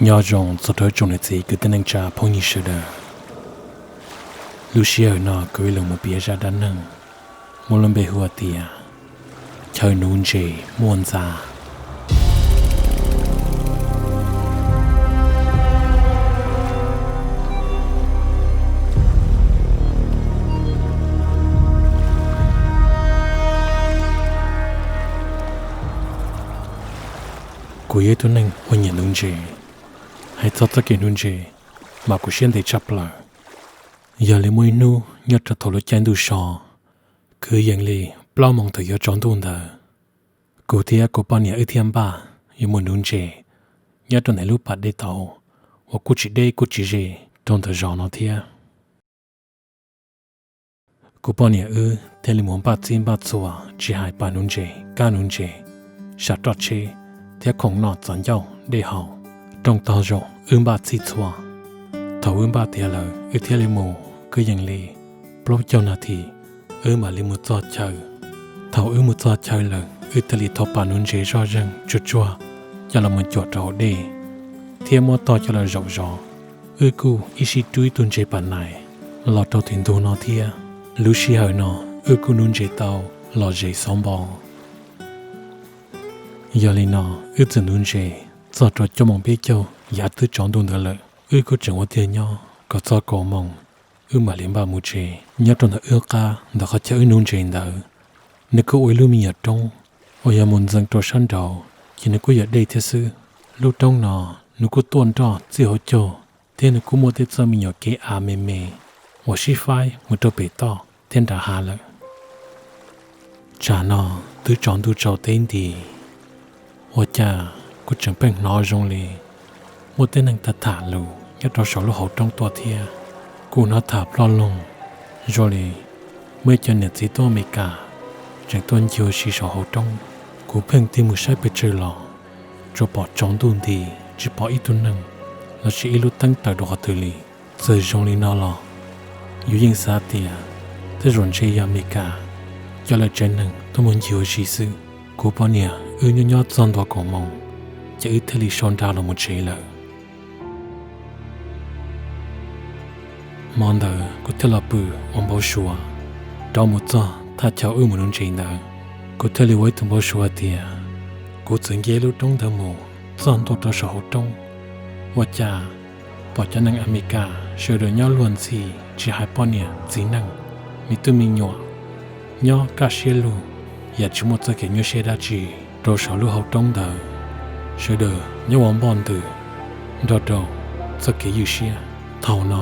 Nyob zoo txog rau tsoom niam txiv kwv tij neej tsa phooj ywg sawv daws. Lub sij hawm no kuv yuav los mus piav zaj dab neeg muaj lub npe hu ua tias chaw nuv ntses muaj ntxa. Kuv yog ib tug neeg uas nyiam nuv ntses. Hais txog txoj kev nuv ntses mas kuv siab ntev tshaj plaws. Yog li muaj ib hnub nyob rau thaum lub caij ntuj so, kwv yees li plaub moos thaum yuav tsaus ntuj ntawd, kuv thiab kuv poj niam wb thiaj npaj yuav mus nuv ntses nyob rau ntawm lub pas dej tauv uas kuj tsis deb kuj tsis ze rau ntawm zos no thiab. Kuv poj niam wb thiaj li mus npaj txhij npaj txhua, tsis hais pas nuv ntses, kab nuv ntses, sam roj tsheb, thiab khoom noj txav ncauj dej haus, rooj tog zoo, wb npaj txhij txhua. Thaum wb npaj tiav lawm wb thiaj li mus, kwv yees li plaub caug nas this wb mam li mus txog chaw. Thaum wb mus txog chaw lawm wb thiaj li thau pas nuv ntses zoj zeeg tsuag tsuag coj los mus cuam rau hauv dej, thiab muab tog coj los zaum zov. Wb kuj ib sij rub ib tug ntses pas nais los rau tim ntug no thiab. Lub sij hawm no wb kuj nuv ntses tau los zes xauv npo. Yog li no, wb txawm nuv ntses txog rau cuaj moos peb caug yav twb tsaus ntuj ntawd lawm, wb kuj tseem ua tiag nyob kom txog kaum moos wb mam li npaj mus tsev. Nyob rau ntawm wb qab ntawm qhov chaw wb nuv ntses ntawd, nws kuj ua ib lub me nyuam roob uas yog mus ntxeev rau sab nraud ces nws kuj yog dej thiab xwb. Lub roob no nws kuj tuaj nroj txij hauv caug, thiab nws kuj muaj tej txoj me nyuam kev av me me uas sib faib mus rau pem toj thiab nram hav lawm. Tsam no twb tsaus ntuj tsaus teb nti, ua cas kuv tseem pheej hnov zoo li muaj tej neeg tham tham lus nyob rau saum lub hauv roob tuaj thiab. Kuv hnov tham ploj loog zoo li muaj ib co niam txiv tuaj Amelikas tseem tuaj ncig ua si saum hauv roob. Kuv pheej tig mus saib pes tsawg los tsuas pom tsaus ntuj nti, tsis pom ib tug neeg lossis ib lub teeb tawm rau qhov twg li. Txawm zoo li no los yus yeej xav tias tej zaum ntshe yog Amelikas cov lawv tsev neeg tuaj mus ncig ua si xwb. Kuv poj niam wb nyob nyob txog ntua kaum moos ces wb thiaj li sau nra los mus tsev lawm. Hmo ntawd kuv thiaj los pw ua npau suav rov mus txog thaj chaw wb mus nuv ntses ntawd. Kuv thiaj li ua ib tug npau suav tias kuv txawm nce lub roob ntawd mus txog ntua rau saum hauv roob, ua cas pom cov neeg Amelikas sawv daws nyob luag ntxhi, tsis hais poj niam txiv neej, me tub me nyuam nyob kaj siab lug, yam tsis muaj txoj kev nyuaj siab dab tsi rau saum lub hauv roob ntawd. Sawv daws nyob ua npoj ntws nrog rau txoj kev ywj siab. Thaum no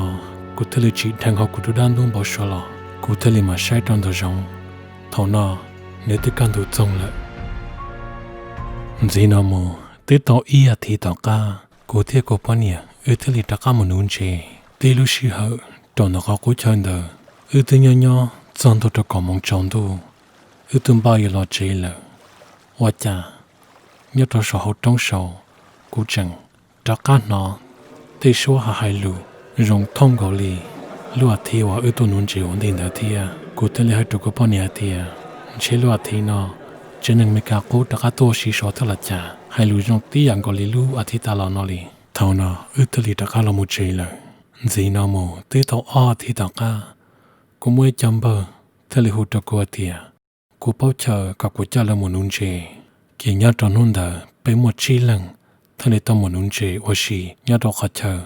kuv thiaj li tsim dheev hauv kuv tus dab ntub npau suav los, kuv thiaj li mam saib rau ntawm zoov. Thaum no nws twb kaj ntug txoog lawm. Ntxiv no mus twb tau ib as thiv tom qab, kuv thiab kuv poj niam wb thiaj li rov qab mus nuv ntses. Tib lub sij hawm rau ntawm qhov qub chaw ntawd, wb twb nyob nyob txog ntua rau kaum moos tsaus ntuj, wb twb npaj yuav los tsev lawm. Ua cas nyob rau saum hauv roob saud, kuv tseem rov qab hnov tej suab hais lus zoo thooj nkaus li lub as thiv uas wb tuaj nuv ntses ua ntej ntawd thiab. Kuv thiaj li hais rau kuv poj niam hais tias, ntshe lub as thiv no tsev neeg Amelikas qub rov qab tuaj ua si saud thiab los cas, hais lus zoo tib yam nkaus li lub as thiv tas los no li. Thaum no wb thiaj li rov qab los mus tsev lawm. Ntxiv no mus twb tau ob as thiv tom qab, kuv muaj ib co npawg thiaj li hu rau kuv hais tias kuv paub chaw kom kuv coj lawv mus nuv ntses. Ces nyob rau hnub ntawd peb muaj tsib leeg thiaj li tau mus nuv ntses ua si nyob rau qhov chaw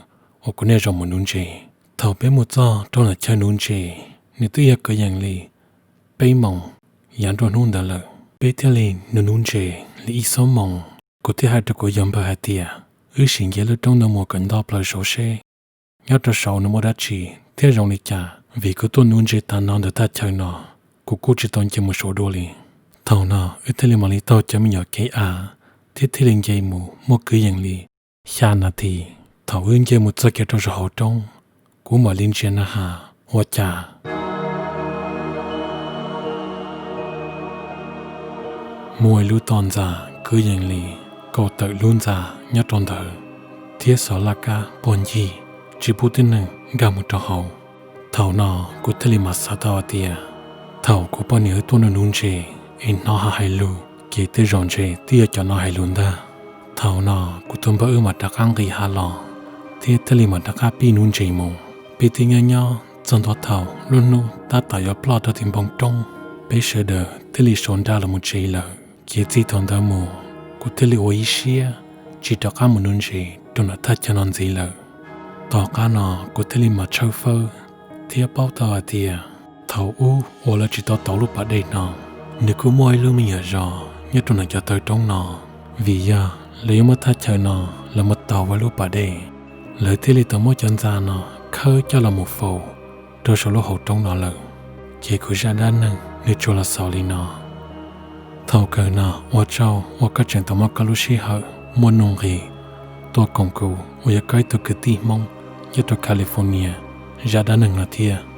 uas kuv niaj zaus mus nuv ntses. Thaum peb mus txog rau ntawm chaw nuv ntses, nws twb yog kwv yees li peb moos yav nruab hnub ntawd lawm. Peb thiaj li nuv nuv ntses li ib xuab moos, kuv thiaj hais rau kuv yog npawg hais tias wb sim nce lub roob ntawd mus kom nto plaws saud seb nyob rau saud nws muaj dab tsi thiab zoo li cas, vim kuv tuaj nuv ntses tas no ntawm thaj chaw no, kuv kuj tsis tau nce mus saud dua li. Thaum no wb thiaj li mam li taug cov me nyuam kev av thiab thiaj li nce mus muaj kwv yees li xya nas this. Thaum wb nce mus txog kiag rau saum hauv roob, kuv mam li ntsia na has ua cas muaj ib lub toj ntxa kwv yees li kaum tawm lub ntxa nyob rau ntawd, thiab xov laj kab puag ncig tsis pub tib neeg nkag mus rau hauv. Thaum no kuv thiaj li mam xav tau hais tias thaum kuv poj niam wb tuaj nuv nuv ntses es hnov hais lus ces tej zaum ntshe twb yog cov no hais lus ntag. Thaum no kuv tus npawg wb mam rov qab nqis hav los thiab thiaj li mam rov qab pib nuv ntses mus. Peb twb nyob nyob txog ntua thaum lub hnub tab tom yuav ploj rau tim npoo roob, peb sawv daws thiaj li sau nra los mus tsev lawm. Ces txij thaum ntawd mus, kuv thiaj li ua ib siab tsis rov qab mus nuv ntses rau nram thaj chaw no ntxiv lawm. Tom qab no kuv thiaj li mam tshawb fawb thiab paub tau hais tias thaum ub uas lawv tsis tau tauv lub pas dej no, nws kuj muaj ib lub me nyuam zos nyob rau nram cov taw roob no. Vim yog lawv yuav muab thaj chaw no lawv mus tauv ua lub pas dej, lawv thiaj li tau muab cov ntxa no khawb coj los mus faus rau saum lub hauv roob no lawm. Ces kuv zaj dab neeg nws tsuas los xaus li no. Thaum kawg no ua tsaug uas koj tseem tau muab koj lub sij hawm muaj nuj nqis tuaj koom kuv uas yog koj ib tug kwv tij Hmoob nyob rau California zaj dab neeg no thiab.